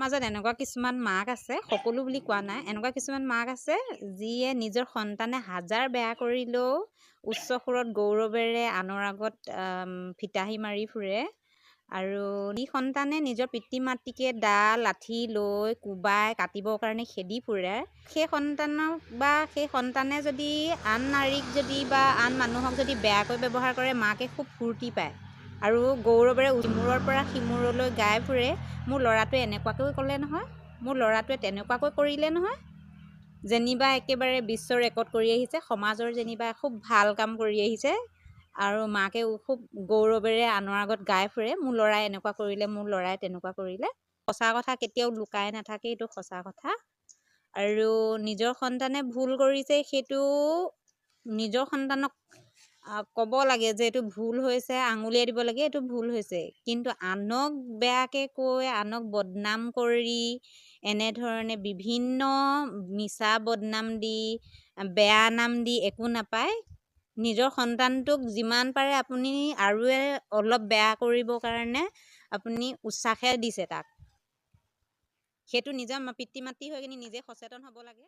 সমাজত এনেকুৱা কিছুমান মাক আছে, সকলো বুলি কোৱা নাই, এনেকুৱা কিছুমান মাক আছে যিয়ে নিজৰ সন্তানে হাজাৰ বেয়া কৰিলেও উচ্চ সুৰত গৌৰৱেৰে আনৰ আগত ফিতাহি মাৰি ফুৰে। আৰু যি সন্তানে নিজৰ পিতৃ মাতৃকে দা লাঠি লৈ কোবাই কাটিবৰ কাৰণে খেদি ফুৰে, সেই সন্তানক বা সেই সন্তানে যদি আন নাৰীক যদি বা আন মানুহক যদি বেয়াকৈ ব্যৱহাৰ কৰে, মাকে খুব ফূৰ্তি পায় আৰু গৌৰৱেৰে ইমূৰৰ পৰা সিমূৰলৈ গাই ফুৰে, মোৰ ল'ৰাটোৱে এনেকুৱাকৈ ক'লে নহয়, মোৰ ল'ৰাটোৱে তেনেকুৱাকৈ কৰিলে নহয়, যেনিবা একেবাৰে বিশ্ব ৰেকৰ্ড কৰি আহিছে, সমাজৰ যেনিবা খুব ভাল কাম কৰি আহিছে। আৰু মাকেও খুব গৌৰৱেৰে আনৰ আগত গাই ফুৰে, মোৰ ল'ৰাই এনেকুৱা কৰিলে, মোৰ ল'ৰাই তেনেকুৱা কৰিলে। সঁচা কথা কেতিয়াও লুকাই নাথাকে, এইটো সঁচা কথা। আৰু নিজৰ সন্তানে ভুল কৰিছে, সেইটো নিজৰ সন্তানক ক'ব লাগে যে এইটো ভুল হৈছে, আঙুলিয়াই দিব লাগে এইটো ভুল হৈছে। কিন্তু আনক বেয়াকৈ কৈ, আনক বদনাম কৰি, এনেধৰণে বিভিন্ন মিছা বদনাম দি, বেয়া নাম দি একো নাপায়। নিজৰ সন্তানটোক যিমান পাৰে আপুনি আৰুৱে অলপ বেয়া কৰিবৰ কাৰণে আপুনি উৎসাহহে দিছে তাক। সেইটো নিজৰ পিতৃ মাতৃ হৈ কিনি নিজে সচেতন হ'ব লাগে।